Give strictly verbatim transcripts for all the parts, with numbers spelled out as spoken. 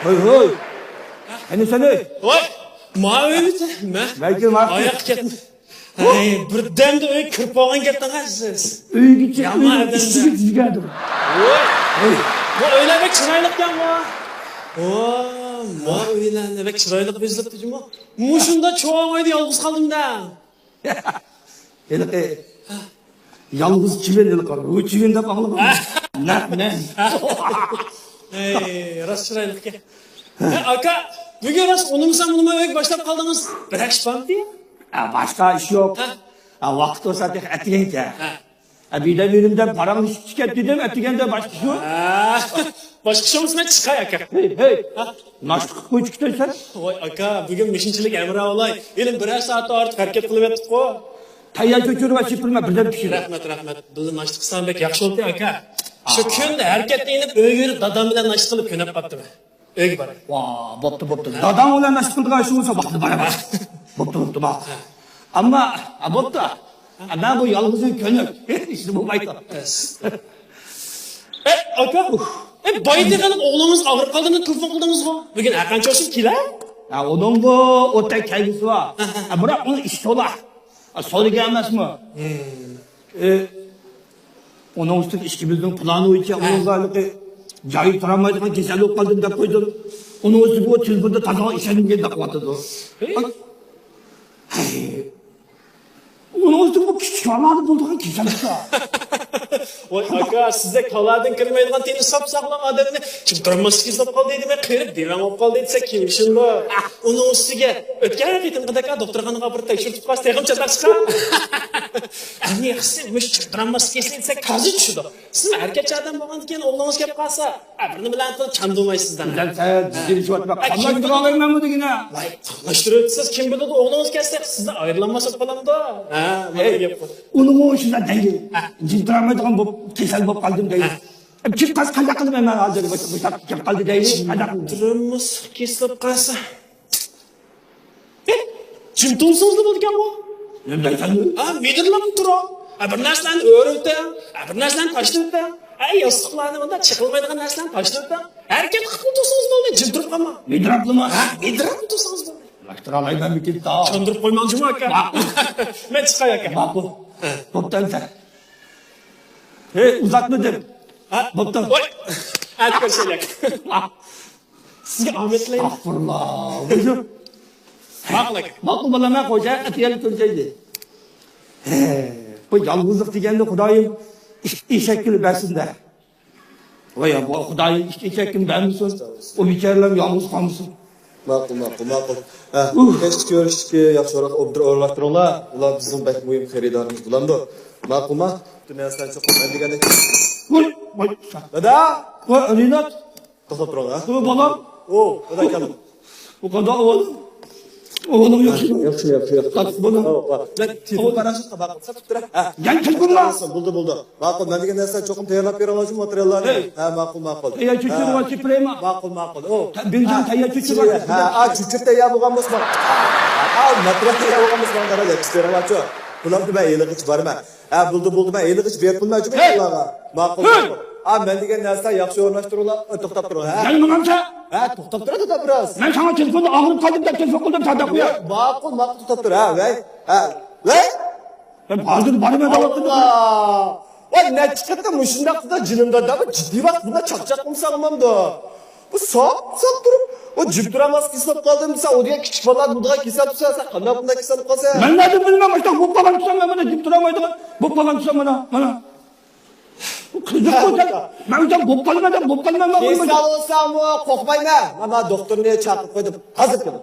ھوي، ھوي. قېنى سېنى؟ ۋاي، ما ئۆيمىسەن؟ مە. مەيكىل، مەيكىل. ئاياققا كەتمە. ھەي، بىردەمدە ئۆيگە كىرىپ بولغان گەپتىڭ سىز. ئۆيگىچە، يامان ئۆينىڭ ئادەم ئىشىكى دە. تۈزگەندۇر. ۋاي. ھوي. بۇ ئۆيلەر بەك چىرايلىقكەنغۇ. ۋا، ما ئۆيلەرنى بەك چىرايلىق بېزەپتۇ جۇمۇ. مۇشۇنداق چوڭ ئۆيدە يالغۇز قالدىم-دە. ھېلىقى يالغۇز چىۋىن، ھېلىقى روچىۋىن دەپ ئاڭلىغان. نەق مەن. ھەي، راست چىرايلىقكەن. ھە، ئاكا، بۈگۈن راست ئۇنىمىسام ئۇنىماي ئۆيگە باشلاپ قالدىڭىز. بىر ئىش بارمىدى؟ ھە، باشقا ئىش يوق. ھە. ھە، ۋاقىت بولسا تېخى ئەتىگەنكەن. ھە. ھە، بىردەم يېرىمدە پاراڭلىشىپ كەت دېدىم، ئەتىگەندە باشقا ئىش يوق. ھە. باشقا ئىش بولمىسا مەن چىقاي، ئاكا. ھەي، ھەي. ھە؟ ناشتا قىلىپ قويچۇ كۈتەيسەن. ۋاي، ئاكا، بۈگۈن مېشىنچىلىك ئەمرى ئاۋلاي. ھېلى بىرەر سائەتتىن ئارتۇق ھەرىكەت قىلىۋەتتۇق-قۇ. تەييار چۆچۈرە ۋە چىپىرمە بىردەم پىشىرىپ. رەھمەت، رەھمەت. بىللە ناشتا قىلسام بەك ياخشى بولدى، ئاكا. شۇ كۈن ھەرىكەتتە يېنىپ ئۆيگە يۈرۈپ دادام بىلەن ناشتا قىلىپ كۆنۈپ قاپتىمەن. ئۆيگە باراي. ۋا، بوپتۇ، بوپتۇ. داداڭ بىلەن ناشتا قىلىدىغان ئىش بولسا ۋاقتى بار ئەمەس. بوپتۇ، بوپتۇ، بار. ئەمما، ھە، بوپتۇ. ھە، مەن بۇ يالغۇزى كۆنۈك. ئىشنى بولمايدۇ. ئەس. ئەي، ئاكا. ئەي، بايىتى قېنى ئوغلىڭىز ئاغرىپ قالدى، مېنى تېلېفون قىلدىڭىزغۇ. بۈگۈن ھەرقانچە بولسۇن كېلە. ھە، ئۇنىڭغۇ ئوتەك كەلگۈسى بار. ھە، ھە. ھە، بىراق ئۇنىڭ ئىشى تولا. ھە، سودىگەر ئەمەسمۇ؟ ھىم. ئۇنىڭ ئۈستىگە ئىككىمىزنىڭ پىلانى بويىچە ھە. ئۇنىڭغا ھېلىقى جايى تۇرالمايدىغان كېسەل بولۇپ قالدىم دەپ قويدۇم. ئۇنىڭ ئۈستىگە ئۇ تېلېفوندا تازا ئىشەنمىگەن دەپ قىلىۋاتىدۇ. ھەي. ھەي. ئۇنىڭ ئۈستىگە بۇ كىچىك بالىلاردا بولىدىغان كېسەل شۇ. ۋاي ئاكا، سىزدەك كالادىن كىرمەيدىغان تېنى ساپساغلام ئادەمنى جىم تۇرالماس كېسىلىپ قالدى دېمەي قېرىپ دېۋەڭ بولۇپ قالدى دېسە كىم ئىشىنىدۇ؟ ئۇنىڭ ئۈستىگە ئۆتكەن قېتىمقىدەك دوختۇرخانىغا بىر تەكشۈرتۈپ قالسا تېخىمۇ چاتاق چىقار. ئەڭ ياخشىسى مۇشۇ جىم تۇرالماس كېسىلى دېسە كازى چۈشىدۇ. سىزمۇ ھەرىكەتچان ئادەم بولغاندىكىن ئوغلىڭىز كەپ قالسا، ھە، بىر نېمىلەرنى قىلىپ چاندۇرمايسىز دەڭ. دېسەڭ سەن جىددىيلىشىۋاتما. ھە، قاملاشتۇرۇۋالمايمەنمۇ دېگىنە. ۋاي، قاملاشتۇرۇۋېتىسىز، كىم بىلىدۇ ئوغلىڭىز كەلسە سىزدىن ئايرىلالماس بولۇپ قالامدۇ؟ ھە، مانا ئەي، گەپ بار. ئۇنىمۇ شۇنداق دەيلى. ھە. جىم تۇرالمايدىغان بولۇپ، كېسەل بولۇپ قالدىم دەيلى. ھە. كىم قاز قانداق قىلىپ مەن ھازىر بوشاپ، بوشاپ كېتىپ قالدى دەيلى. قانداق قىلدى؟ تۇرمۇس كېسىلىپ قالسا. ئە، جىم تۇرسىڭىزلا بولىدىكەنغۇ. نېمە دەيسەن؟ ھە، مىدىرلاپ تۇرۇڭ. ھە، بىر نەرسىلەرنى ئۆرۈۋېتىڭ. ھە، بىر نەرسىلەرنى تاشلىۋېتىڭ. ھە، ياستۇقلارنى ئۇنداق چېقىلمايدىغان نەرسىلەرنى تاشلىۋېتىڭ. ھەرىكەت قىلىپ تۇرسىڭىز بولدى، جىم تۇرۇپ قالماڭ. مىدىرلاپلىما؟ ھە، مىدىرلاپ تۇرسىڭىز بولدى. لاشتۇرالايمەنمىكىن تا؟ چاندۇرۇپ قويماڭ جۇمۇ ئاكا. ماقۇل. مەن چىقاي ئاكا. ماقۇل. ھە. بوپتۇ ئەمسە. ھەي، ئۇزاتمىدىم. ھە؟ بوپتۇ. ۋاي. ئەتە كۆرۈشەيلى. سىزگە ئامەت تىلەيمەن. ئەستەغپۇرۇللا. بۇيرۇڭ. ماقۇل ئاكا. ماقۇل بالام، خوجا، ئەتىگەن كۆرۈشەيلى. ھە، بۇ يالغۇزلۇق دېگەننى خۇدايىم ئىش-، ئېشەككىلا بەرسۇن-دە. ۋاي، بۇ خۇدايىم ئىش-، ئېشەككىلا بەرمىسۇن. ئۇ بىچارىلەر يالغۇز قالمىسۇن. ماقۇل، ماقۇل، ماقۇل. ھە، ئۇھ. كەچتە كۆرۈشتىكى ياخشىراق ئوبدان ئورۇنلاشتۇرۇڭلار. ئۇلار بىزنىڭ بەك مۇھىم خېرىدارىمىز بولامدۇ؟ ماقۇلما؟ پۈتۈن نەرسىلەرنى چوقۇم مەن دېگەندەك. ۋاي، ۋاي. دادا! ۋاي، رىنات! توختاپ تۇرۇڭ، ھە؟ ۋاي، بالام! ئو، دادا كەلدىم. بۇ قانداق ئەھۋال؟ ئەھۋالىڭ ياخشىمۇ؟ ياخشى، ياخشى، ياخشى. قاتتىق بولدۇڭ. ھاۋا، ھاۋا. مەن تېلېفون قاراشقا باققان تۇرۇپ تۇرە. ھە. يەنە تېلېفونما؟ بولدى، بولدى. ماقۇل، مەن دېگەن نەرسىلەرنى چوقۇم تەييارلاپ بېرىڭلارچۇ، ماتېرىياللارنى. ھەي. ھە، ماقۇل، ماقۇل. تەييار چۆچۈرە ۋە چىپرەيما. ماقۇل، ماقۇل. ئو. بىرجان تەييار چۆچۈرە ۋە. ھە، ئا، چۆچۈرە تەييار بولغان بولسا. ئا، ماتېرىيال تەييار بولغان بولسا، ماڭا قارا، يەتكۈزۈپ بېرىڭلارچۇ. بۇلارنى مەن ھېلىغىچە بارىمەن. ھە، بولدى، بولدى، مەن ھېلىغىچە بېرىپ قىلمايچۇ بۇلارغا. ماقۇل، ماقۇل. ھە، مەن دېگەن نەرسە ياخشى ئورۇنلاشتۇرۇڭلار. ئە، توختاپ تۇرۇڭ، ھە. يەنە ماڭامسەن؟ ھە، توختاپ تۇرە، توختاپ بىراز. مەن ساڭا تېلېفوندا ئاغرىپ قالدىم دەپ تېلېفون قىلدىم، ساداق قويار. ماقۇل، ماقۇل، توختاپ تۇر، ھە، ۋەي. ھە، ۋەي. مەن ھازىر بارىمەن دەۋاتىمەن. ئاللا! ۋاي، نەچچە قېتىم مۇشۇنداق قىلدى جېنىمدا، دەپ جىددىي ۋاقىت بۇنداق چاقچاق قىلمىساڭ بولمامدۇ؟ بۇ ساپ، ساپ تۇرۇپ، ئۇ جىم تۇرالماس كېسىلىپ قالدىم دېسە، ئۇ دېگەن كىچىك بالىلار بۇنداق كېسەل تۇرسا، سەن قانداق بۇنداق كېسىل قالسا؟ مەن نەدىن بىلىمەن، مۇشۇنداق بولۇپ قالغان تۇرسام، مەن مانا جىم تۇرالمايدىغان، بولۇپ قالغان تۇرسام مانا، مانا. قىزىق ھە، بولسا، مەن مۇشۇنداق بولۇپ قالىمەن دەپ، بولۇپ قالىمەن، مەن كېسەل بولمايدۇ. بولساممۇ قورقمايمەن. مانا دوختۇرنى چاقىرىپ قويدۇم. ھازىر كېلىڭ.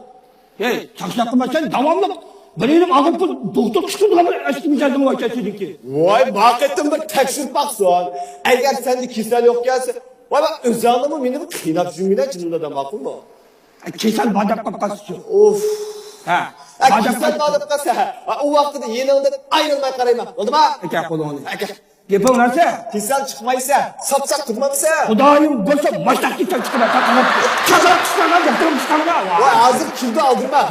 ھەي، چاقچاق قىلما، سەن داۋاملىق بىر يېرىم ئاغرىپ، بۇ دوختۇر چىقىدىغان بىر ئەسكى مىجەزىڭ بار ئىكەن سېنىڭكى. ۋاي، ما قېتىم بىر تەكشۈرۈپ باقسۇن. ئەگەر سەندە كېسەل يوق ئىكەنسە، ۋاي، ۋاي، ئۆزۈڭنىمۇ مېنىمۇ قىيناپ يۈرمىگىن جېنىمدا، ماقۇلمۇ؟ كېسەل بار دەپ قاپقالسىچۇ. ئوف. ھە، ھە، بار دەپ كېسەل بار دەپ قالسا، ھە، ئۇ ۋاقىتتا يېنىڭدىن ئايرىلماي قارايمەن. بولدىما؟ ئەكە قولۇڭنى. ئەكە. گېپىڭ نەرسە؟ كېسەل چىقمايسەن، ساپساق تۇرمامسەن؟ خۇدايىم بولسا ماشتاق كېسەل چىقىرار، تاقىلاپ. چاقىلاپ چىقارغان، گەپتىن چىقارغان. ۋاي، ھازىر كۈلدى ئالدىرما.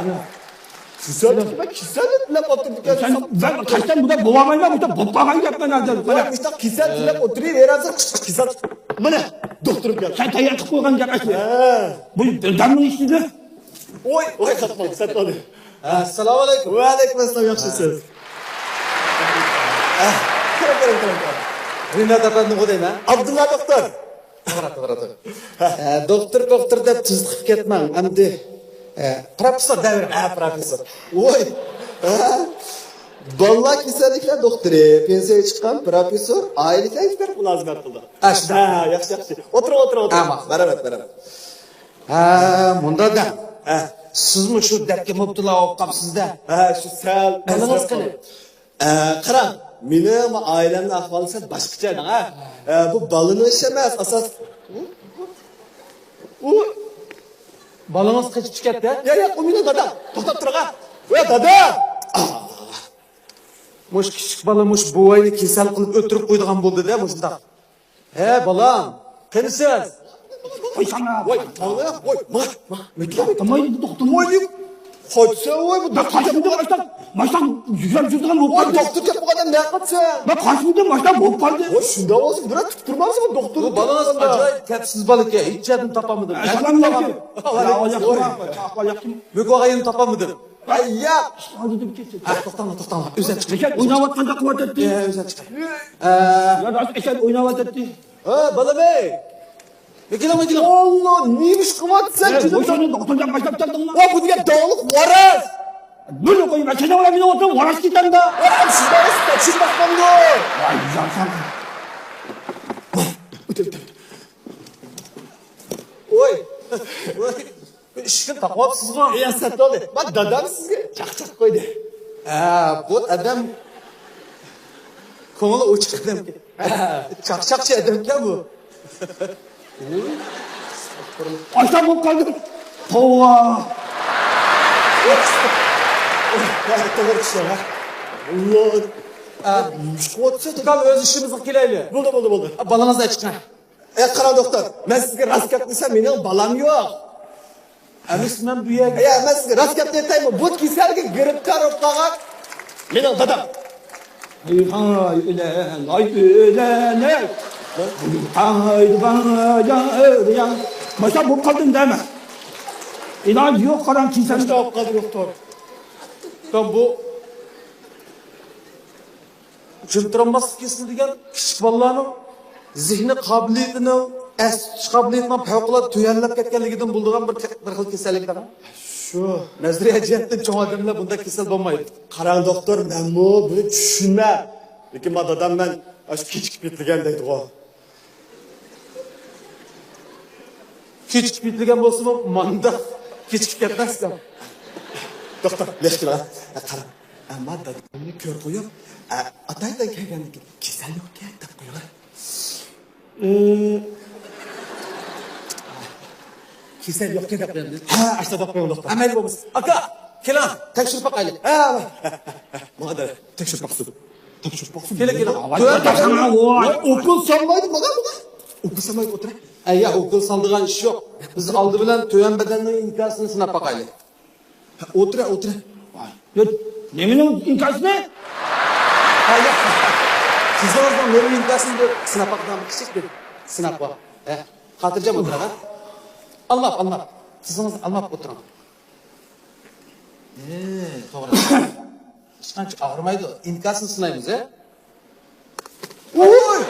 كېسەل، كېسەل دەپ ئولتۇردۇق. سەن، مەن قاچان بۇنداق بولالمايمەن، بۇنداق بولۇپ قالغان گەپمەن ھازىر. قارا. مۇشۇنداق كېسەل دەپ ئولتۇرۇۋېرەرسەن، كېسەل. مانا، دوختۇرۇم كەلدى. سەن تەييار قىلىپ قويغان گەپ ئەسلى. ھە. بۇ دادامنىڭ ئىشىدە. ۋاي، ۋاي، ساتماڭ، ساتماڭ. ئەسسالامۇ ئەلەيكۇم. ۋەئەلەيكۇم ئەسسالام، ياخشىمۇسىز؟ كىرىڭ، كىرىڭ، كىرىڭ، كىرىڭ. رىنات ئەپەندىمغۇ دەيمەن؟ ئابدۇللا دوختۇر. توغرا، توغرا، توغرا. ئە، دوختۇر، دوختۇر دەپ تۈزۈقلۈق كەتمەڭ. ئەمدى، ئە، پروفېسسور دەۋرىم. ھە، پروفېسسور. ۋوي. ھە؟ بالىلار كېسەللىكلەر دوختۇرى، پېنسىيەگە چىققان پروفېسسور، ئائىلىلىك ئېكسپېرت مۇلازىمەت قىلىدۇ. ئاشۇنداق. ھە، ياخشى، ياخشى. ئولتۇرۇڭ، ئولتۇرۇڭ، ئولتۇرۇڭ. ھە، ماقۇل. بارىمەن، بارىمەن. ھە، مۇنداق دەڭ. ھە. سىزمۇ شۇ دەردكە مۇپتىلا بولۇپ قاپسىز-دە. ھە، شۇ سەل. قېنىڭىز قېنى؟ ئە، قاراڭ، مېنىڭ ئائىلەمنىڭ ئەھۋالى سەل باشقىچە، ھە. ئە، بۇ بالىنىڭ ئىشى ئەمەس، ئاساس. ئۇ، ئۇ. بالىڭىز قېچىپ چىقىپ كەتتى؟ ياق، ياق، ئۇ مېنىڭ دادام. توختاپ تۇرۇڭ، ھە. ۋە دادا! مۇشۇ كىچىك بالا مۇشۇ بوۋاينى كېسەل قىلىپ ئۆلتۈرۈپ قويىدىغان بولدى-دە، مۇشۇنداق. ھە، بالام، قېنى سىز؟ ۋاي، ساڭا! ۋاي، تاڭا! ۋاي، ما، ما، مېكىيا! تاماي، دوختۇر. ۋاي، قاچسا، ۋاي، بۇ دوختۇر كەپ قالغان. ماشىنا، ماشىنا يۈزلەپ يۈرىدىغان بولۇپ قالدى. ۋاي، دوختۇر كەپ قالغان، نە قاچسا؟ ما قاچمىدى، ماشىنا بولۇپ قالدى. ۋاي، شۇنداق بولسا، بىراز كۈتۈپ تۇرمامسىز، بۇ دوختۇر. بۇ بالىڭىز ئاجايىپ كەپسىز بالا ئىكەن، ھېچ يەردىن تاپالمىدىم. ئەسسالامۇ ئەلەيكۇم. ۋەئەلەيكۇم ئەسسالام. مۆكۈۋالغان يېرىنى تاپالمىدىم. ئەييا! ھازىردىن كېچىن. ئە، توختاڭلار، توختاڭلار. ئۆزى چىقىپ. ئېشەك ئويناۋاتقاندەك قىلىۋاتاتتى. ئە، ئۆزى چىقىپ. ئە. يا، راست ئېشەك ئويناۋاتاتتى. ھە، بالام ئەي. كېلىڭ، كېلىڭ. ئاللا، نېمە ئىش قىلىۋاتىسەن، ئە، جېنىم؟ مۇشۇنى دوختۇرجان باشلاپ كەلدىڭمۇ؟ ۋا، بۇ دېگەن داڭلىق ۋاراس. بىر قويۇپ، ئەشەدە ئۇلار مېنى ئولتۇرۇپ ۋاراس كېتەمدۇ؟ ۋاي، شۇنداق ئەمەس، تەكشۈرۈپ باقمامدۇ؟ ۋاي، يارسان. ئۆتە، ئۆتە، ئۆتە. ۋاي. ۋاي. ئىشىكنى تاقىۋاپسىزغۇ؟ يا، سەت بولدى. مانا دادام سىزگە چاقچاق قويدى. ھە، بۇ ئادەم كۆڭلى ئوچۇق ئادەمكەن. چاقچاقچى ئادەمكەن بۇ. ئاشۇنداق بولۇپ قالدىم. توۋا. توغرا چۈشتۈڭ، ھە؟ ئاللا. ھە. نېمە ئىش قىلىۋاتىسەن؟ ئۇكام، ئۆز ئىشىمىزغا كېلەيلى. بولدى، بولدى، بولدى. بالىڭىزنى ئېچىقىڭ. ئە، قاراڭ، دوختۇر، مەن سىزگە راست گەپنى دېسەم، مېنىڭ بالام يوق. ئەمىسە مەن بۇ يەرگە، يا، مەن سىزگە راست گەپنى ئېيتايمۇ، بۇ كېسەلگە گىرىپتار بولۇپ قالغان مېنىڭ دادام. ھاي، ئۆلەي، ئۆلەي. ھاي، بايا، ئۆلەي. ماشۇنداق بولۇپ قالدىم دەيمەن. ئىلاجى يوق، قاراڭ، كېسەل. ماشۇنداق بولۇپ قالدى، دوختۇر. بۇ جىمتۇرالماسلىق كېسىلى دېگەن كىچىك بالىلارنىڭ زېھنىي قابىلىيىتىنىڭ، ئەس تۇتۇش قابىلىيىتىنىڭ پەۋقۇلئاددە تۆۋەنلەپ كەتكەنلىكىدىن بولىدىغان بىر، بىر خىل كېسەللىك دەڭ. شۇ. نەزەرىيە جەھەتتىن چوڭ ئادەملەر بۇنداق كېسەل بولمايدۇ. قاراڭ دوختۇر، مەنمۇ بۇنى چۈشىنىمەن. لېكىن ما دادام مەن ئاشۇ كېچىكىپ كېتىلگەن دەيدىغۇ. كېچىكىپ كېتىلگەن بولسىمۇ مانداق كېچىكىپ كەتمەستىڭ. دوختۇر، ياخشى كېلىڭ. قاراڭ. ئەمما دادامنى كۆرۈپ قويۇپ، ئە، ئاتايتەن كەلگەندىن كېيىن كېسەل يوقكەن دەپ قويۇڭ. ئى. كېسەل يوقكەن دەپ قويۇڭ. ھە، ئاشۇنداق دەپ قويۇڭ، دوختۇر. ئە، مەيلى بولمىسا. ئاكا، كېلىڭ، تەكشۈرۈپ باقايلى. ھە، ھە، ھە، ھە. ماڭا دەل تەكشۈرۈپ باقسۇن. تەكشۈرۈپ باقسۇن. كېلىڭ، كېلىڭ. ۋاي، ۋاي، ۋاي، ۋاي. ئوكۇل سالمايدۇ، مانا، مانا. ئوكۇل سالمايدۇ، ئولتۇرە. ئە، يا، ئوكۇل سالىدىغان ئىش يوق. بىز ئالدى بىلەن تۆۋەن بەدەننىڭ ئىنكاسىنى سىناپ باقايلى. ئولتۇرە، ئولتۇرە. ۋاي. يا، نېمىنىڭ ئىنكاسىنى؟ ھە، ياق. تىزىڭىزنىڭ نېمە ئىنكاسىنى بىر سىناپ باقىدىغان بىر كىچىك بىر سىناق بار. ھە، خاتىرجەم ئولتۇرۇڭ، ھە. ئالماپ، ئالماپ. تىزىڭىزنى ئالماپ ئولتۇرۇڭ. ھە، توغرا. ھېچقانچە ئاغرىمايدۇ. ئىنكاسىنى سىنايمىز، ھە. ۋوي!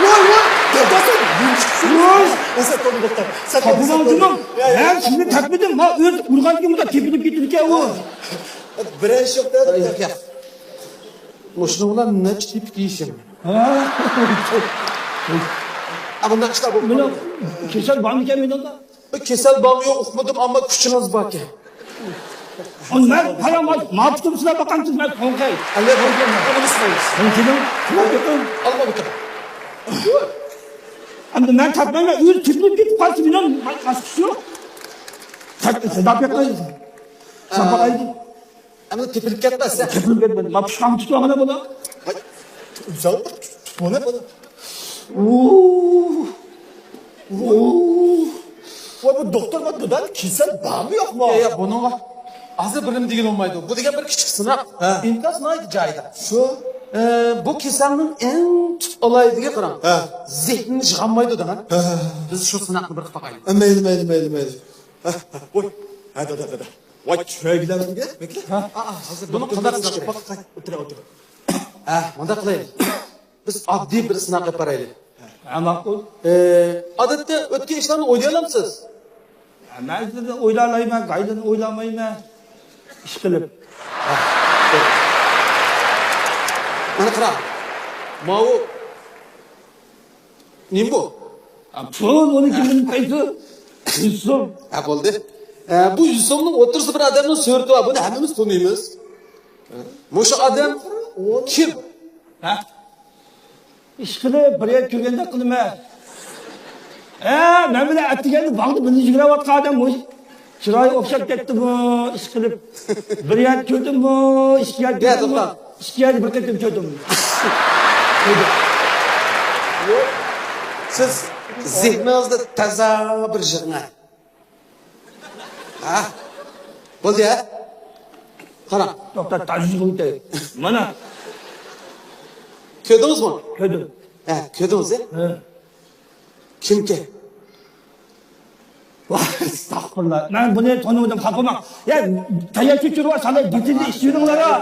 ۋوي، ۋوي! دادا، سەن نېمە ئىش قىلىسەن؟ ۋوي! سەن توختاپ، سەن توختاپ، سەن توختاپ. مەن سېنى تەپمىدىم، مەن ئۆزى ئۇرغاندىن كېيىن مۇنداق تېپىلىپ كېتىدىكەن ئۇ. بىرەر ئىش يوق دە. ياق، ياق. مۇشۇنىڭ بىلەن نەچچە تېپىپ يېيىشىم. ھە؟ ئا، بۇنداق ئىشلار بولۇپ قالىدۇ. كېسەل بارمىكەن مېنىڭدا؟ كېسەل بارمۇ يوق ئۇقمىدىم، ئەمما كۈچىڭىز باركەن. مەن قاراڭ، ما پۇتۇمنى سىناپ باقامسىز، مەن قوڭقاي. ئەمدى قوڭقاي، ئۇنى سىنايمىز. قوڭقىدىم. ئاللا بىكىم. ئەمدى مەن تارتمايمەن، ئۆزى تېپىلىپ كېتىپ قالسا، مېنىڭ باشقا ئىش يوق. تارت، سىناپ باقاي. سىناپ باقاي. ئەمدى تېپىلىپ كەتمەسسەن. تېپىلىپ كەتمەيدۇ. ما پۇشقاڭنى تۇتۇۋالغىنا بۇنى. ۋاي، ئۆزۈڭ تۇتۇۋالە بۇنى. ۋوي، بۇ دوختۇر، بۇ دادام كېسەل بارمۇ يوقمۇ؟ ياق، ياق، بۇنىڭغا. ھازىر بىر نېمە دېگىلى بولمايدۇ. بۇ دېگەن بىر كىچىك سىناق. ھە. ئىنكاس ناھايىتى جايىدا. شۇ. ئە، بۇ كېسەلنىڭ ئەڭ تۈپ ئالاھىدىلىكى قاراڭ. ھە. زېھنىنى يىغالمايدۇ دەڭە. ھە، ھە، ھە. بىز شۇ سىناقنى بىر قىلىپ باقايلى. ھە، مەيلى، مەيلى، مەيلى، مەيلى. ھە، ھە، ھە. ۋاي. ھە، دادا، دادا. ۋاي، چۈشۈرگۈلەرمىگە. ھە؟ ھە، ھە، ھازىر بۇنى قانداق قىلىش كېرەك؟ ئولتۇر، ئولتۇر. ھە، مۇنداق قىلايلى. بىز ئاددىي بىر سىناق ئېلىپ بارايلى. ھە، ماقۇل. ئە، ئادەتتە ئۆتكەن ئىشلارنى ئويلايالامسىز؟ ھە، مەن سىزنى ئويلايالايمەن، قايدىن ئويلىمايمەن. ئىشقىلىپ. ھە، توغرا. مانا قارا. ماۋۇ نېمە بۇ؟ ھە، پۇل، ئۇنى كىم بىلمەيدۇ؟ يۈز سوم. ھە، بولدى. ھە، بۇ يۈز سومنىڭ ئوتتۇرىسىدا بىر ئادەمنىڭ سۈرىتى بار. بۇنى ھەممىمىز تونۇيمىز. مۇشۇ ئادەم كىم؟ ھە؟ ئىشقىلىپ، بىر يەر كۆرگەندەك قىلىمەن. ھە، مەن بىلەن ئەتىگەندە باغدا بىللە يۈگۈرۈۋاتقان ئادەم مۇشۇ. چىرايى ئوخشاپ كەتتىمۇ، ئىشقىلىپ. بىر يەر كۆردۈممۇ، ئىككى يەر يا، كۆردۈممۇ؟ توختا. ئىككى يەردە بىر قېتىم كۆردۈم. سىز زېھنىڭىزنى تازا بىر يىغىڭ. ھە؟ بولدى، ھە؟ قاراڭ. توختا، تاجىغىم تەگ. مانا. كۆردىڭىزمۇ؟ كۆردۈم. ھە، كۆردىڭىز، ھە؟ ھە. كىمكەن؟ ۋاي، ئەستەغپۇرۇللا. مەن بۇنى تونۇمىدىم، خاپا بولماڭ. يا، تەييار چۆچۈرە بار، سالاي بىر تىلدا ئىچىۋېلىڭلار.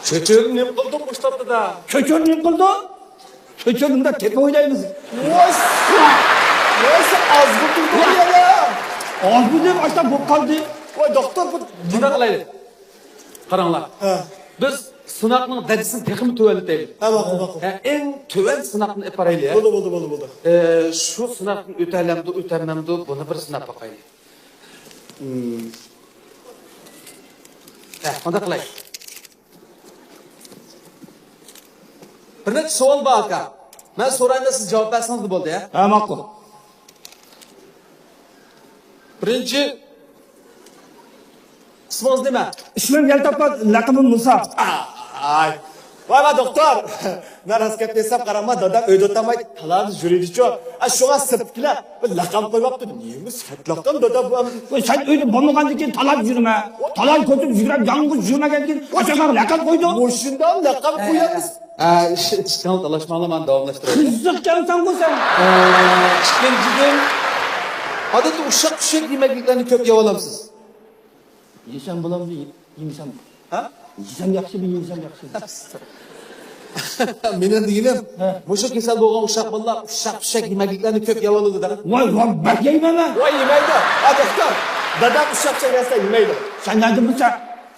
چۆچۈرىنى نېمە قىلدۇق مۇشۇ تاپتىدا؟ چۆچۈرىنى نېمە قىلدۇق؟ چۆچۈرىنى مۇنداق تېپىپ ئوينايمىز. ۋاي، ۋاي، ئازغۇن تۇردۇق يەنە. ئازغۇن دەپ ئاشتا بولۇپ قالدى. ۋاي، دوختۇر، بۇ مۇنداق قىلايلى. قاراڭلار. ھە. بىز سىناقنىڭ دەرىجىسىنى تېخىمۇ تۆۋەنلىتەيلى. ھە، ماقۇل، ماقۇل. ھە، ئەڭ تۆۋەن سىناقنى ئېلىپ بارايلى، ھە. بولدى، بولدى، بولدى، بولدى. ئە، شۇ سىناقنى ئۆتەلەمدۇ، ئۆتەلمەمدۇ، بۇنى بىر سىناپ باقايلى. ھىم. ھە، مۇنداق قىلايلى. بىر نەچچە سوئال بار، ئاكا. مەن سورايمەن، سىز جاۋاب بەرسىڭىزلا بولدى، ھە؟ ھە، ماقۇل. بىرىنچى، ئىسمىڭىز نېمە؟ ئىسمىم يەلتاپات، لەقىمىم مۇسا. ئاي. ۋاي، ۋاي، دوختۇر. مەن راست گەپنى ئېيتسام، قاراڭما، دادام ئۆيدە ئولتۇرماي، تالادا يۈرىدىچۇ. ئا، شۇڭا سىرتتىكىلەر بىر لەقەم قويماپتۇ. نېمە سەت لەقەم دادا بۇ ئەمدى؟ ۋاي، سەن ئۆيدە بولمىغاندىن كېيىن تالادا يۈرمە. تالادا كۆچۈپ يۈگۈرۈپ، يالغۇز يۈرمىگەندىن كېيىن، ئاشۇنداق لەقەم قويدۇڭ. مۇشۇنداق لەقەم قويامسىز. ئە، ئىش-، ئىشتىن تالاشماڭلار، مانا داۋاملاشتۇرايلى. قىزىق ئىكەنسەنغۇ سەن. ئە، ئىككىنچىدىن، ئادەتتە ئۇششاق-چۈششەك يېمەكلىكلەرنى كۆپ يەۋالامسىز؟ يېسەم بولامدۇ، يېمىسەم؟ ھە؟ يېسەم ياخشىمۇ، يېمىسەم ياخشىمۇ؟ مېنىڭ دېگىنىم، ھە. مۇشۇ كېسەل بولغان ئۇششاق بالىلار ئۇششاق-چۈششەك يېمەكلىكلەرنى كۆپ يەۋالىدۇ دەڭ. ۋاي، ۋاي، بەك يەيمەن مەن. ۋاي، يېمەيدۇ. ھە، دوختۇر، دادام ئۇششاق-چۈششەك يېسە يېمەيدۇ. سەن نەدىن بىلسەڭ؟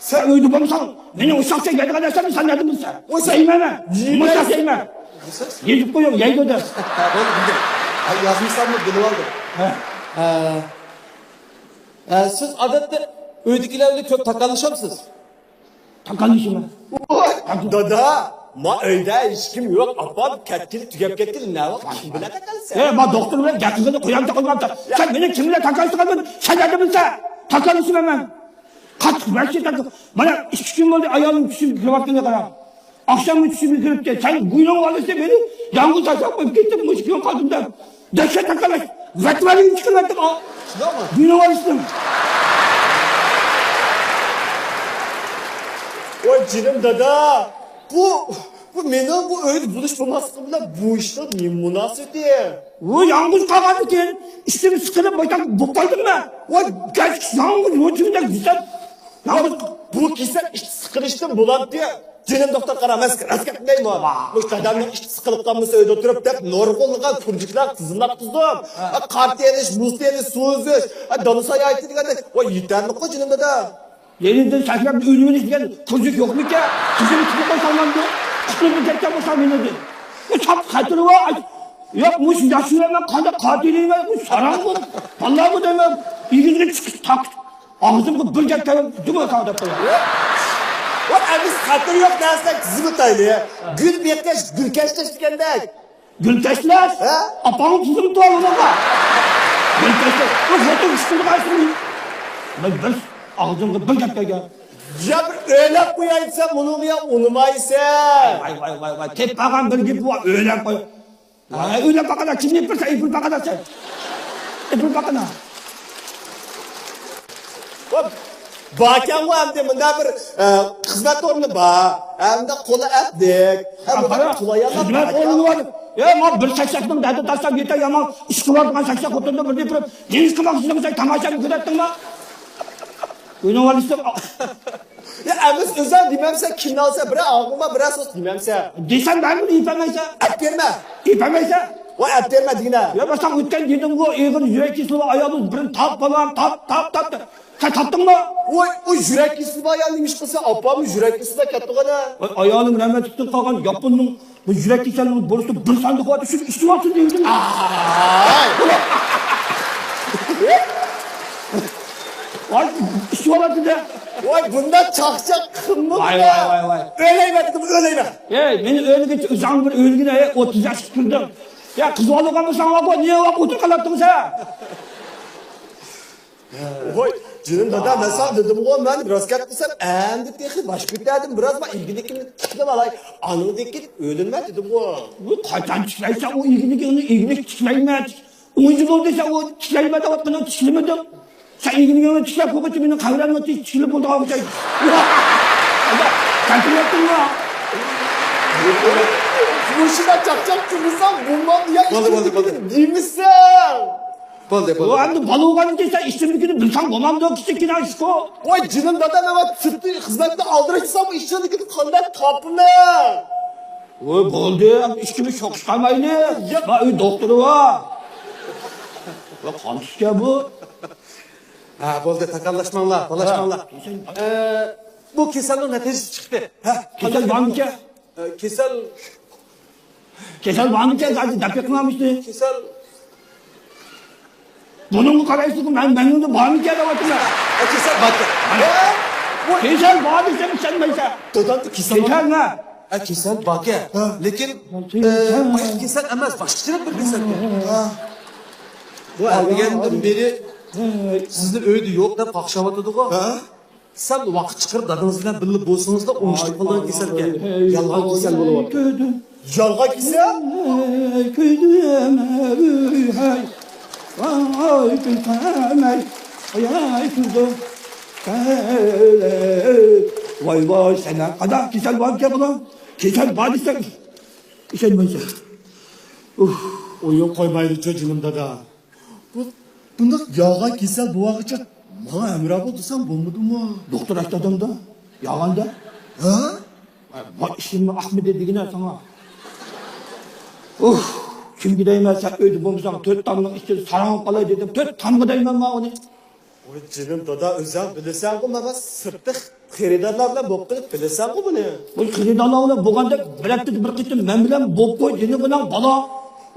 سەن ئۆيدە بولمىساڭ، مېنىڭ ئۇششاق-چۈششەك يەيدىغان نەرسەمنى سەن نەدىن بىلسەڭ؟ ۋاي، سەن يەيمەن مەن. يېمەيسەن. مۇشۇنداق يەيمەن. يېسەڭ. يېزىپ قويۇڭ، يەيدۇ دەپ. ھە، بولدى، بىلدىم. ھە، يازمىساممۇ بىلىۋالدىم. ھە. ھە. ئە، سىز ئادەتتە ئۆيدىكىلەر بىلەن كۆپ تاكاللىشامسىز؟ تاكاللىشىمەن. ۋاي، دادا، ما ئۆيدە ھېچكىم يوق، ئاپام كەتكىلى، تۈگەپ كەتكىلى، نەۋاق كىم بىلەن تاكاللىشىسەن؟ ئەي، ما دوختۇر بىلەن گەپ قىلغىلى قويام تاقالماپتۇ. سەن مېنىڭ كىم بىلەن تاكاللىشىدىغانمەن، سەن نەدىن بىلسەن؟ تاكاللىشىمەن مەن. قاتتىق ۋەھشىي تاكال-، مانا ئىككى كۈن بولدى، ئايالىم چۈشۈمگە كىرىۋاتقىنىغا قارا. ئاخشاممۇ چۈشۈمگە كىرىپتۇ. سەن بوينۇڭغا ئالىسەن مېنى، يالغۇز تاشلاپ قويۇپ كەتتىڭ، مۇشۇ كۈن قالدىم دەپ. دەھشەت تاكاللاش. ۋەتىۋەرگىنى چىقىرىۋەتتىڭ، ئا. شۇنداقمۇ؟ بىنىڭ ئالىشتىم. ۋاي جېنىم دادا، بۇ، بۇ مېنىڭ بۇ ئۆيدە بولۇش بولماسلىقىم بىلەن بۇ ئىشنىڭ نېمە مۇناسىۋىتى؟ ئۇ يالغۇز قالغاندىن كېيىن ئىچىم سىقىلىپ باشلاپ بولۇپ قالدىم مەن. ۋاي گەج يالغۇز ۋۇجۇدۇمدا يۈرسەم، يالغۇز. بۇ كېسەل ئىچ سىقىلىشتىن بولامتى؟ جېنىم دوختۇر قارا، مەن سىزگە راست گەپنى دەيمۇ؟ ۋاھ. مۇشۇ دادامنىڭ ئىچى سىقىلىپ قالمىسا ئۆيدە ئولتۇرۇپ دەپ نۇرغۇنلىغان كۇرژۇكلار تىزىملاتقۇزدۇم. ھە. قارت ئېلىش، مۇز ئېلىش، سۇ ئۈزۈش، دالا ساياھىتى دېگەندەك. ۋاي يېتەرلىكقۇ جېنىم دادا. يېنىدىن سەكرەپ ئۆلۈۋېلىش دېگەن كۇرژۇك يوقمىكەن؟ قىزىم تىكىپ قويساڭلامدۇ؟ ئىشقىلىپ كەتكەن بولسام يېنىدىن. بۇ ساپ خەتىرى بار. ياق، مۇشۇ ياخشى بىلەن مەن قانداق قاتىل دەيمەن؟ بۇ ساراڭمۇ؟ بالىلارمۇ دەيمەن. ئېگىزگە چىقىپ تاق-، ئاغزىمغا بىر گەپ كەلمەپتۇ، دۇماق دەپ قوياي. ۋاي، ئەمدى خەتىرى يوق نەرسىلەر تىزىملىتايلى. گۈل بېقىش، گۈل كەشلەش دېگەندەك. گۈل كەشلەش؟ ھە؟ ئاپاڭنىڭ تىزىملىتى بار ئۇنىڭغا. گۈل كەشلەش. بۇ خوتۇن ئىش قىلىدىغان ئىشمۇ. مەن بىر ئاغزىمغا بىر گەپ كەلگەن. يا بىر ئويلاپ قوياي دېسەم، ئۇنىڭغا يا ئۇنىمايسەن. ۋاي، ۋاي، ۋاي، ۋاي، ۋاي. تېپىپ قالغان بىر گېپى بار، ئويلاپ قوي. ۋاي، ئۆيلەپ باققىنا، كىمنى ئېپىرسەن، ئېپىرىپ باققىنا سەن. ئېپىرىپ باققىنا. ۋاي، باركەنغۇ ئەمدى مۇنداق بىر، ئە، خىزمەت ئورنى بار. ھە، مۇنداق قولى ئەپلىك. ھە، مۇنداق قاراڭ، قولايلىق خىزمەت ئورنى بار. ئە، ما بىر چەكچەكنىڭ دەردى تارتسام يېتە يامان ئىش قىلىۋاتقان چەكچەك خوتۇننى بىر دېپىرىپ، نېمە ئىش قىلماقچىسىڭ سەن تاماشامنى كۆرەتتىڭما؟ ئۆينىڭ ۋالىسى. يا، ئەمىس ئۆزۈڭ دېمەمسەن، كىمنى ئالسا بىرەر ئاغۇما بىرەر سۆز دېمەمسەن. دېسەم بەرمىدى، ئېپەلمەيسەن. ئەپ بەرمە. ئېپەلمەيسەن. ۋاي، ئەپ بەرمە دېگىنە. يا، باشتا ئۆتكەن دېدىمغۇ، ئېغىر يۈرەك كېسىلى ئايالىڭىز بىرىنى تاپ بالام، تاپ، تاپ، تاپ. سەن تاپتىڭمۇ؟ ۋاي، ئۇ يۈرەك كېسىلى بار يا، نېمە ئىش قىلسا، ئاپاممۇ يۈرەك كېسىلىدە كەتتىغۇ ئەنە. ۋاي، ئايالىم رەھمەتلىكتىن قالغان ياپوننىڭ بۇ يۈرەك كېسەللىكى بورسىدا بىر ساندۇق بار، شۇنى ئىچىۋالسۇن دېدىم. ئاي. ۋاي، ئىچىۋالاتتى دە. ۋاي، بۇنداق چاقچاق قىلمىدى. ۋاي، ۋاي، ۋاي، ۋاي. ئۆلەيمەن دېدىم، ئۆلەيمەن. ئەي، مېنى ئۆلگىچە ئۆزۈڭ بىر ئۆلگىنە، ئەي، ئوتتۇز ياشقا كىردىڭ. يا، قىز بالىغا بولساڭلار بۇ، نېمە ۋاقىت ئولتۇرۇپ قالاتتىڭ سەن؟ ۋاي، جېنىم دادا، مەن ساڭا دېدىمغۇ، مەن راست گەپ قىلسام، ئەمدى تېخى باش كۆتەردىم، بىراز ما ئىگىلىكىمنى تىكلىۋالاي، ئاندىن كېيىن ئۆلىمەن دېدىمغۇ. ۋاي، قاچان تىكلەيسەن ئۇ ئىگىلىكىڭنى؟ ئىگىلىك تىكلەيمەن. ئون يىل بولدى سەن ئۇ تىكلەيمەن دەۋاتقىنىڭ، تىكلىمىدىڭ. سەن ئىگىلىكىڭنى تىكلەپ بولغۇچە مېنىڭ قەبرەمنى تىكلىپ بولىدىغان ئوخشايدۇ. سەن تىكلەپتىڭمۇ؟ مۇشۇنداق چاقچاق قىلمىساڭ بولمامدۇ يا؟ بولدى، بولدى، بولدى. دېمىسەڭ. بولدى، بولدى. ئۇ ئەمدى بالا بولغاندىن كېيىن سەن ئىچىملىكىنى بىلسەڭ بولامدۇ، كىچىككىنە ئىشقۇ. ۋاي جېنىم دادا، مەن سىرتتا خىزمەتتە ئالدىراش دېسەم، بۇ ئىچىملىكىنى قانداق تاپىمەن؟ ۋاي بولدى، ئەمدى ئىچكىمىز چوقۇشقانمايلى. ياق. ما ئۆي دوختۇرى بار. ۋاي قامچىكەن بۇ. ھە، بولدى، تاكاللاشماڭلار، بالاشماڭلار. ھە. ئە، بۇ كېسەلنىڭ نەتىجىسى چىقتى. ھە، كېسەل بارمىكەن؟ ئە، كېسەل. كېسەل بارمىكەن؟ زادى دەپ بېقىڭلار مۇشۇنى. كېسەل. بۇنىڭغا قارايسىزغۇ، مەن، مەنمۇ بارمىكەن دەۋاتىمەن. ئە، كېسەل باركەن. ھە؟ كېسەل بار دېسەم ئىشەنمەيسەن. دادامدا كېسەل بار. كېسەل نە؟ ئە، كېسەل باركەن. ھە. لېكىن، ھە. ئە، بايا كېسەل ئەمەس، باشقىچىراق بىر كېسەلكەن. ھە. بۇ ئەتىگەندىن بېرى سىزنى ئۆيدە يوق دەپ قاقشاۋاتىدىغۇ. ھە؟ سەل ۋاقىت چىقىرىپ دادىڭىز بىلەن بىللە بولسىڭىزلا ئوڭۇشلۇق قىلىدىغان كېسەلكەن. يالغان كېسەل بولۇۋاتىدۇ. يالغان كېسەل؟ ۋاي ۋاي، سەن قانداق كېسەل باركەن بۇلار؟ كېسەل بار دېسەم ئىشەنمەيسەن. ئۇھ. ئويۇن قويمايلىچۇ جېنىم دادا. بۇ، بۇنداق يالغان كېسەل بولغاچقا ماڭا ھەمراھ بول دېسەڭ بولمىدىمۇ؟ دوختۇر ئاچتى ئادەمدە، يالغاندا. ھە؟ ما ئىشىمنى ئاقمىدى دېگىنە ساڭا. ئۇھ، كىمگە دەيمەن، سەن ئۆيدە بولمىساڭ، تۆت تامنىڭ ئىچىدە ساراڭ قالاي دېدىم، تۆت تامغا دەيمەن ما ئۇنى. ۋاي جېنىم دادا، ئۆزەڭ بىلىسەنغۇ، مانا سىرتتا خېرىدارلار بىلەن بولۇپ قېلىپ بىلىسەنغۇ بۇنى. ۋاي خېرىدارلار بىلەن بولغاندەك بىر ھەپتىدە بىر قېتىم مەن بىلەن بولۇپ قوي، جېنىم ئاناڭ بالا.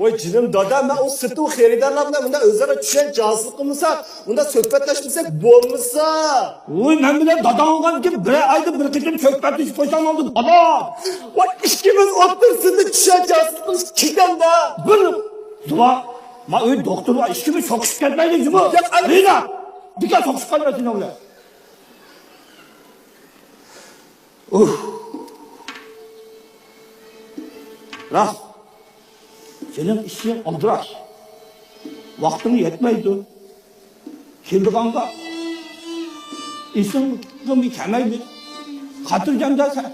ۋاي جېنىم دادا، مەن ئۇ سىرتتا ئۇ خېرىدارلار بىلەن مۇنداق ئۆزئارا چۈشەنچە ھاسىل قىلمىسا، مۇنداق سۆھبەتلەشمىسەك بولمىسا. ۋاي مەن بىلەن داداڭ بولغاندىكىن بىرەر ئايدا بىر قېتىم سۆھبەتلىشىپ قويساڭ بولدى بالا. ۋاي ئىككىمىز ئوتتۇرىسىدا چۈشەنچە ھاسىل قىلىش كېتەمدە. بىر زۇۋا، ما ئۆي دوختۇر بار، ئىككىمىز سوقۇشۇپ كەتمەيلى جۇمۇ. ياق، ئەمىس. رىنا، بىكار سوقۇشۇپ قالماي سېنىڭ بىلەن. ئۇھ. راست. سېنىڭ ئىشىڭ ئالدىراش. ۋاقتىڭ يەتمەيدۇ. كېلىدىغانغا ئېسىڭمۇ كەلمەيدۇ. خاتىرجەم دە سەن.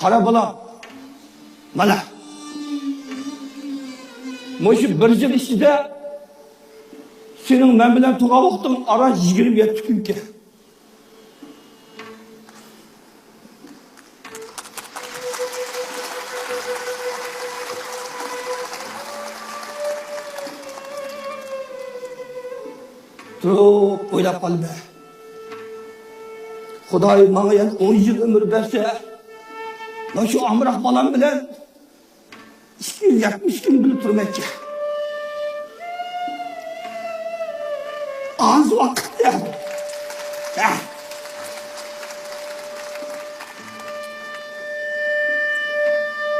قارا بالام، مانا، مۇشۇ بىر يىل ئىچىدە سېنىڭ مەن بىلەن تۇرغان ۋاقتىڭ ئاران يىگىرمە يەتتە كۈنكەن. تۇرۇپ ئويلاپ قالىمەن. خۇداي ماڭا يەنە ئون يىل ئۆمۈر بەرسە، مەن شۇ ئامراق بالام بىلەن ئىككى يۈز يەتمىش كۈن بىللە تۇرمايچى. ئاز ۋاقىت يا. ھە.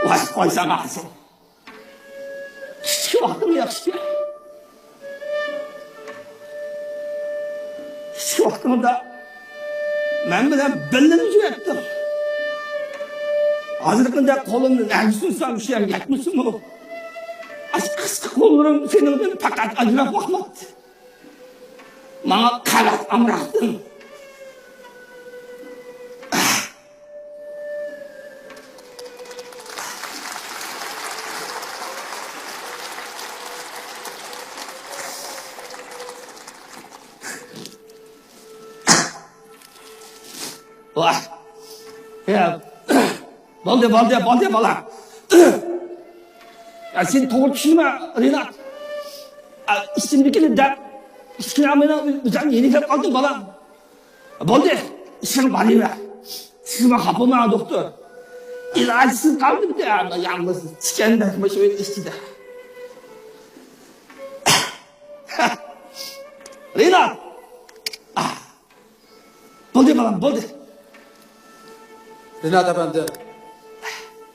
ۋاي، قويساڭ ئاغزىنى. كىچىك ۋاقتىڭ ياخشىكەن. كىچىك ۋاقتىڭدا مەن بىلەن بىللىمۇ يۈرەتتىڭ. ھازىرقىدەك قولۇمنى نەگە سۇنسام شۇ يەرگە يەتمىسىمۇ. قىسقا قوللىرىم سېنىڭدىن پەقەت ئاجراپ باقماپتۇ. ماڭا قەۋەت ئامراقتىڭ. ۋاھ. يا، بولدى، بولدى، بولدى، بالام. يا، سەن توغرا چۈشەنمە، رىنات. ئا، ئىچىمدىكىنى دەپ، ئىچكىنە مېنىڭ ئۆزۈم يېنىكلەپ قالدىم، بالام. بولدى، ئىشىڭ بارىۋەر. سىز ماڭا خاپا بولماڭ، دوختۇر. ئىلاجسىز قالدىم-دە، يالغۇز تىكەندەك مۇشۇ ئۆي ئىچىدە. رىنات! بولدى، بالام، بولدى. رىنات ئەپەندى،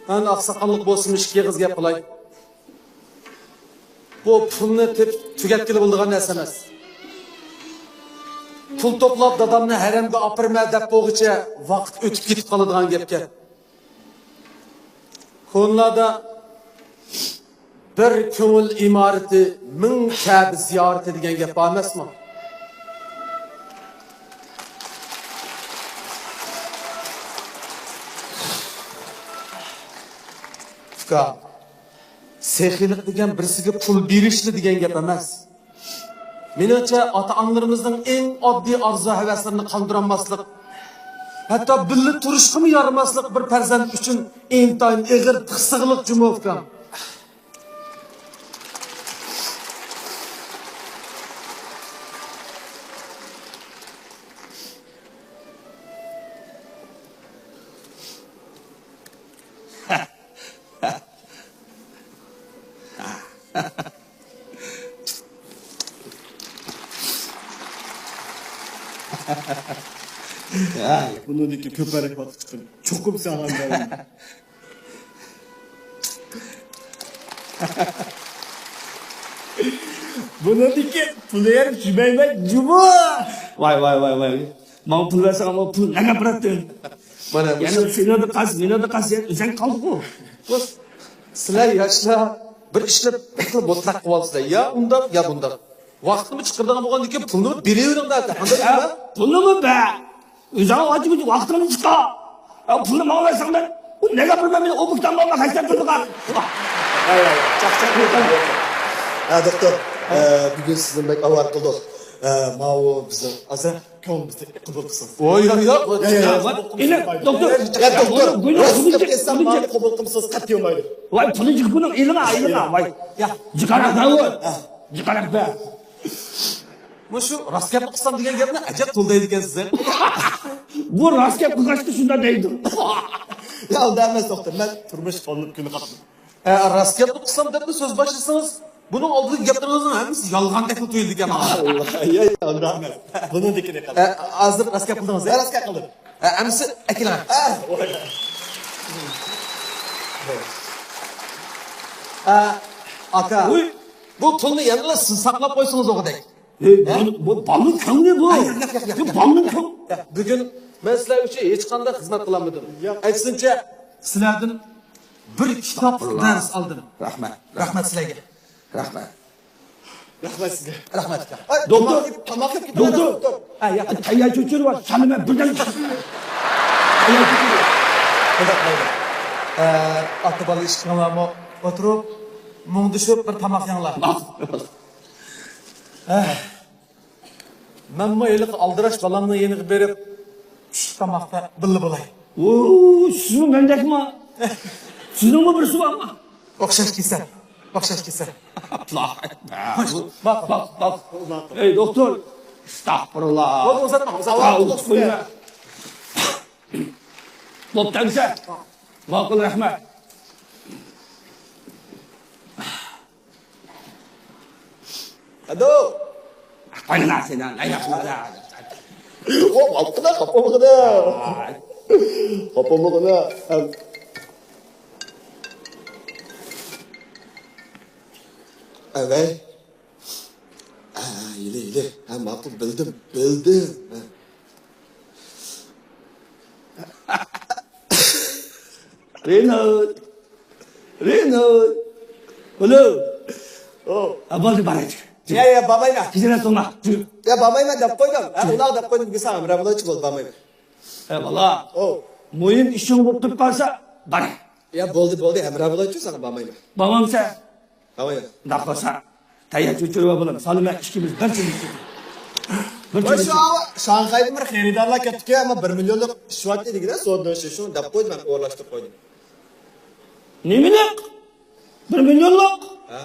مەن ئاقساقاللىق بولسىمۇ ئىككى ئېغىز گەپ قىلاي. بۇ پۇلنى تېپىپ تۈگەتكىلى بولىدىغان نەرسە ئەمەس. پۇل توپلاپ، دادامنى ھەرەمگە ئاپىرىمەن دەپ بولغۇچە ۋاقىت ئۆتۈپ كېتىپ قالىدىغان گەپكەن. كونىلاردا «بىر كۆڭۈل ئىمارىتى، مىڭ كەبە زىيارىتى» دېگەن گەپ بار ئەمەسمۇ؟ ئۇكا، سېخىيلىق دېگەن بىرسىگە پۇل بېرىشلا دېگەن گەپ ئەمەس. مېنىڭچە، ئاتا-ئانىلىرىمىزنىڭ ئەڭ ئاددىي ئارزۇ-ھەۋەسلىرىنى قاندۇرالماسلىق، ھەتتا بىللە تۇرۇشقىمۇ يارىماسلىق بىر پەرزەنت ئۈچۈن ئىنتايىن ئېغىر پىخسىقلىق جۇمۇ، ئۇكام. بۇنىڭدىكى كۆپەرەك ۋاقىت چىقىپ، چوقۇم ساغان بەرمەن. بۇنىڭدىكى پۇلى ھەم جۈمەيمەن جۇمۇ. ۋاي، ۋاي، ۋاي، ۋاي. ماڭا پۇل بەرسەڭ، ماڭا پۇل نەگە بېرەتتىڭ؟ مانا يەنە مۇشۇ مېنىڭدە قالسا، مېنىڭدە قالسا، يەنە ئۆزەڭ قالدىغۇ. سىلەر ياشلار بىر ئىشنى بەكلا مۇتلەق قىلىۋالىسىلەر. يا ئۇنداق، يا بۇنداق. ۋاقىتنىمۇ چىقىرىدىغان بولغاندىن كېيىن پۇلنى بېرىۋېرىڭ دە. قانداق؟ ھە؟ پۇلنىمۇ بەر. ئۆزۈڭ ئاچ، ۋاقتىڭنى چىقار. يا، پۇلنى ماڭا بەرسەڭلار، ئۇ نەگە بىر مەن مېنى ئوبۇكتان بالما خەجلەپ تۇرىدىغان. ۋاھ. ھە، دوختۇر، ئە، بۈگۈن سىزنى بەك ئاۋارە قىلدۇق. ئە، ماۋۇ بىزنىڭ ئازراق كۆڭلىمىزنى قوبۇل قىلسىڭىز. ۋاي، ياق، ياق. يا، يا، يا، دوختۇر، يا، دوختۇر، راست گەپ ئېيتسام، ماۋۇ قوبۇل قىلمىسىڭىز قەتئىي بولمايدۇ. ۋاي، پۇلنى جىق بۇنىڭ ئېلىڭا، ئېلىڭا، ۋاي. يا. جىقاراق بەر، ھە. جىقاراق بەر. مۇشۇ راست گەپنى قىلسام دېگەن گەپنى ئەجەب تولا دەيدىكەنسىز. بۇ راست گەپ قىلغاچقا شۇنداق دەيدۇ. يا، ئۇنداق ئەمەس، دوختۇر. مەن تۇرمۇشقا قوللىنىپ كۈن قاتتىم. ئە، راست گەپنى قىلسام دەپلا سۆز باشلىسىڭىز، بۇنىڭ ئالدىدىكى گەپلىرىڭىزنىڭ ھەممىسى يالغاندەكلا تۇيۇلىدىكەن ماڭا. يا، يا، ئۇنداق ئەمەس. بۇنىڭدىكىنى قىل. ئە، ھازىر راست گەپ قىلدىڭىز، ھە؟ راست گەپ قىلدىم. ئە، ئەمىسە ئەكېلىڭ. ئە، ئاكا، بۇ پۇلنى يەنىلا سىز ساقلاپ قويسىڭىز ئوغۇدەك. ئەي، بۇ، بۇ بالىنىڭ كۆڭلى بۇ. ئاي، ياق، ياق، ياق، ياق. بۇ بالىنىڭ كۆڭلى. ياق، بۈگۈن مەن سىلەر ئۈچۈن ھېچقانداق خىزمەت قىلالمىدىم. ياق. ئەكسىنچە، سىلەردىن بىر كىتاب دەرس ئالدىم. رەھمەت. رەھمەت سىلەرگە. رەھمەت. رەھمەت سىزگە. رەھمەت. ئاي، دوختۇر. تاماق يەپ، تاماق يەپ كېتىڭ، دوختۇر. دوختۇر. ھە، ياق. تەييار چۆچۈرە بار. سانىمەن بىردەم. تەييار چۆچۈرە بار. ئۇنداق بولدى. ئە، ئاتا-بالا ئىككىڭلارمۇ ئولتۇرۇپ، مۇڭدىشىپ بىر تاماق يەڭلار. ماقۇل. ئە، مەنمۇ ھېلىقى ئالدىراش بالامنىڭ يېنىغا بېرىپ، چۈشلۈك تاماقتا بىللە بولاي. ۋو، سىزمۇ مەندەكما؟ سىزنىڭمۇ بىرسى بارمۇ؟ ئوخشاش كېسەل. ئوخشاش كېسەل. ئاللاھۇ ئەكبەر. خوش، ماقۇل. ماقۇل، ماقۇل. ئەي، دوختۇر. ئەستەغپۇرۇللا. بولدى، ئۇزاتماڭ، ئۇزاتماڭ. ھا، ئۇزىتىپ قويما. بوپتۇ، ئەمىسە. ماقۇل، رەھمەت. ئەدۇ! قويۇڭ سېنى، ئەي ياخشى. ئو، ئالقىدا، خاپا بولغىنا. خاپا بولغىنا. ئەۋەي. ھە، يېلى، يېلى. ھە، ماقۇل، بىلدىم، بىلدىم. ھە. رىنات! رىنات! ئۇلۇ! ئو. ھە، بولدى، بارايلى. يا، يا، بارمايمەن. كېچىرەسىڭلار. يا، بارمايمەن دەپ قويدۇم. ھە، ئۇنداق دەپ قويدۇم، بىر ساڭا ھەمراھ بولۇچى بول، بارمايمەن. ئە، بالا. ئو. مۇھىم ئىشىڭ بولۇپ تۇرۇپ قالسا، بار. يا، بولدى، بولدى، ھەمراھ بولۇچى ساڭا، بارمايمەن. بارمامسەن؟ ھاۋايا. ئۇنداق بولسا، تەييار چۆچۈرە بولۇڭ. سالىمەن ئىككىمىز بىر چۆمۈچ. بىر ۋاي، چۆمۈچ. شۇ شاڭخەيدىن بىر خېرىدارلار كەپتىكەن، ئەمما بىر مىليونلۇق ئىشلەۋاتتى دېگىنە، سودىنى شۇ، شۇنى دەپ قويدۇم، مەن ئورۇنلاشتۇرۇپ قويدۇم. نېمىلىك؟ بىر مىليونلۇق؟ ھە؟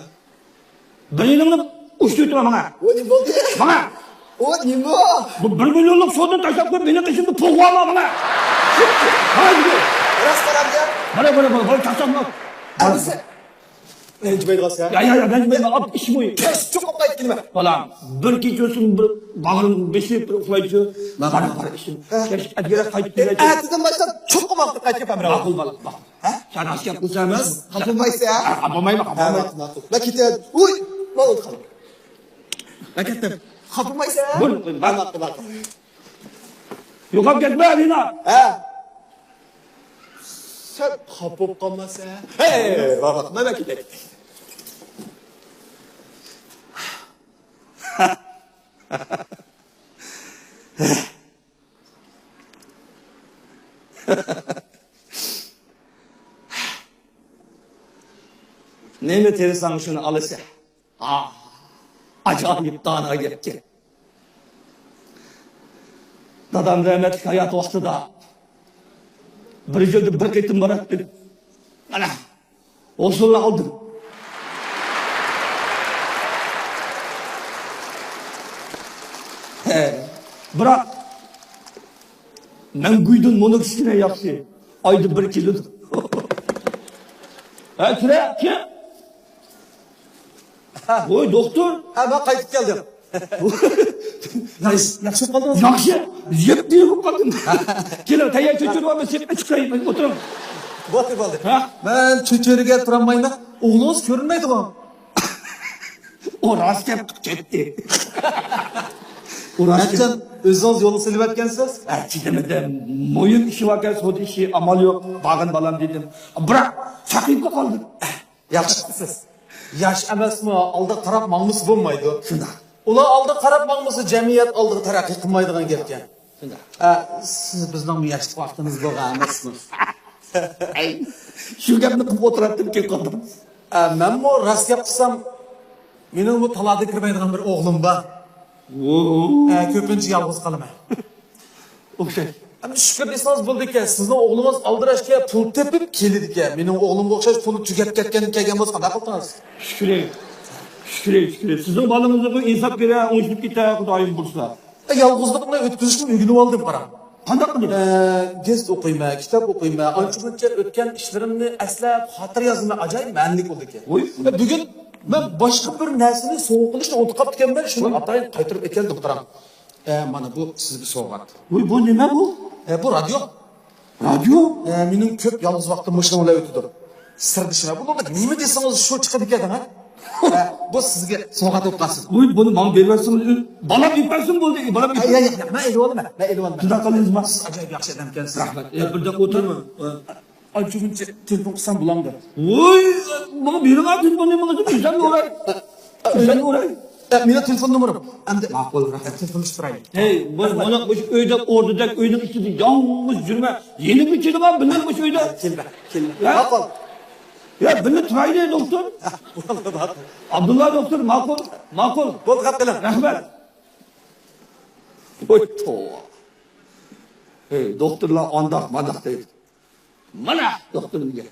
بىر يىلىڭنى ئۇشتۇرۇۋېتىڭ ماڭا. ئۇ نېمە بولدى؟ ماڭا. ئۇ نېمە؟ بۇ بىر مىليونلۇق سودىنى تاشلاپ قويۇپ، مېنىڭ قېشىمدا پۇل قويما ماڭا. ھايدى. راست قاراپ يا. بارا، بارا، بارا، بارا، چاقچاقما. ئەمىسە. رەنجىمەيدىغانسەن. يا، يا، يا، رەنجىمەيمەن. ئاپ ئىش بۇ. كەچ چوقۇم قايتىپ كېلىمەن. بالام، بىر كېچە ئۆتسۇن، بىر باغرىم بېسىپ، بىر ئۇخلايچۇ. بارا، بارا، ئىشىم. ھە. كەچ ئەتىگەنرەك قايتىپ كېلەيچۇ. ئەتىدىن باشلاپ چوقۇم ۋاقىت قايتىپ كەلمەن. ماقۇل، بالام، ماقۇل. ھە؟ سەن راست گەپ قىلساڭ ئەمەس. خاپا بولمايسەن؟ ھە، خاپا بولمايمەن، خاپا ھە، بولمايمەن. ماقۇل، ماقۇل. مەن كېتەي. ئۇي، ماقۇل قال. مەن كەتتىم. خاپا بولمايسەن؟ بۇ، بۇ، ھە، ماقۇل، ماقۇل. يوقاپ كەتمە، ئەمىنە. ھە. سەن خاپا بولۇپ قالماسەن. ھەي، بابا، مانا كېتەي. نېمە تېرىساڭ، شۇنى ئالىسەن. ئا، ئاجايىپ دانا گەپكەن. دادام رەھمەتلىك ھايات ۋاقتىدا بىر يىلدا بىر قېتىم باراتتى. مانا، ھوسۇلنى ئالدىم. ھە، بىراق، مەڭگۈدىن مۇنۇ كىچىككىنە ياخشى. ئايدا بىر كېلىدۇ. ھە، كىرە، كىر. ھە. ۋوي، دوختۇر. ھە، مەن قايتىپ كەلدىم. ياخشى، ياخشى بولۇپ قالدىڭىز؟ ياخشى. يەپ دېيىپ قالدىم. كېلىڭ، تەييار چۆچۈرە بارمۇ، سىرتقا چىقاي، ئولتۇرۇڭ. بولدى، بولدى. ھە؟ مەن چۆچۈرىگە تۇرالمايمەن. ئوغلىڭىز كۆرۈنمەيدىغۇ؟ ئۇ راست گەپ كەتتى. ئۇ راست گەپ. ئەجەب، ئۆزىڭىز يولغا سېلىۋەتكەنسىز؟ ئە، چىدىمىدىم. مۇھىم ئىشى باركەن، سودا ئىشى، ئامال يوق. بارغىن بالام دېدىم. بىراق، ساقىيىپلا قالدىم. ياخشى قىپسىز. ياش ئەمەسمۇ، ئالدىغا قاراپ ماڭمىسا بولمايدۇ. شۇنداق. ئۇلار ئالدىغا قاراپ ماڭمىسا، جەمئىيەت ئالدىغا تەرەققىي قىلمايدىغان گەپكەن. شۇنداق. ئە، سىز بىزنىڭمۇ ياشلىق ۋاقتىمىز بولغان ئەمەسمۇ؟ ئەي، شۇ گەپنى قىلىپ ئولتۇراتتىم، كېلىپ قالدىم. ئە، مەنمۇ راست گەپ قىلسام، مېنىڭمۇ تالادا كىرمەيدىغان بىر ئوغلۇم بار. ۋوو. ئە، كۆپىنچە يالغۇز قالىمەن. ئوخشاش. ئەمدى شۈكۈر دېسىڭىز بولىدىكەن، سىزنىڭ ئوغلىڭىز ئالدىراشكەن، پۇل تېپىپ كېلىدىكەن. مېنىڭ ئوغلۇمغا ئوخشاش پۇلى تۈگەپ كەتكەن، كەلگەن بولسا قانداق قىلدىڭىز؟ شۈكرى. شۈكرى، شۈكرى. سىزنىڭ بالىڭىزغا ئىنساپ بېرە، ئوڭشىلىپ كېتە، خۇدايىم بۇيرۇسا. ئە، يالغۇزلۇقنى ئۆتكۈزۈشنى ئۆگىنىۋالدىم، قاراڭ. قانداق قىلدىڭىز؟ ئە، گېزىت ئوقۇيمەن، كىتاب ئوقۇيمەن، ئانچە-مۇنچە ئۆتكەن ئىشلىرىمنى ئەسلەپ، خاتىرە يازىمەن، ئاجايىپ مەنىلىك بولىدىكەن. ۋوي. ئە، بۈگۈن مەن باشقا بىر نەرسىنى سوۋغا قىلىشنى ئۇنتۇپ قاپتىكەنمەن، شۇنى ۋوي. ئاتايىن قايتۇرۇپ ئەكەلدىم، قاراڭ. ئە، مانا بۇ سىزگە سوۋغات. ۋوي، بۇ نېمە بۇ؟ ئە، بۇ رادىيو. رادىيو؟ ئە، مېنىڭ كۆپ يالغۇز ۋاقتىم مۇشۇنىڭ بىلەن ئۆتىدۇ. سىردىشىم. بۇنىڭدا نېمە دېسىڭىز شۇ چىقىدىكەن، ھە؟ ئە، بۇ سىزگە سوۋغات بولۇپ قالسۇن. ۋوي، بۇنى ماڭا بېرىۋەتسىڭىز، بالام ئېلىپ بەرسۇن بولدى، بالام ئېلىپ. ياق، ياق، ياق، مەن ئېلىۋالىمەن، مەن ئېلىۋالىمەن. شۇنداق قىلىڭىزما؟ سىز ئاجايىپ ياخشى ئادەمكەنسىز. رەھمەت. ئە، بىر دەقىقە ئولتۇرما. ئانچە-مۇنچە تېلېفون قىلسام بولامدۇ؟ ۋوي، ماڭا بېرىڭ تېلېفوننى، ماڭا ئۆزۈم ئۇراي. ئۆزۈم ئۇراي. ئە، مېنىڭ تېلېفون نومۇرۇم. ئەمدى ماقۇل، رەھمەت، تېلېفونلىشىپ تۇرايلى. ھەي، بۇ، مانا مۇشۇ ئۆيدە، ئوردىدەك ئۆينىڭ ئىچىدە يالغۇز يۈرمە. يېنىمگە كېلىڭە، بىللە مۇشۇ ئۆيدە. كېلىمەن، كېلىمەن. ھە؟ ماقۇل. يا، بىللە تۇرايلى، دوختۇر. بولدى، ماقۇل. ئابدۇللا دوختۇر، ماقۇل، ماقۇل. بولدى، خەپ قىلىڭ. رەھمەت. ۋوي، توۋا. ھەي، دوختۇرلار ئانداق، مانداق دەيدۇ. مانا دوختۇر دېگەن.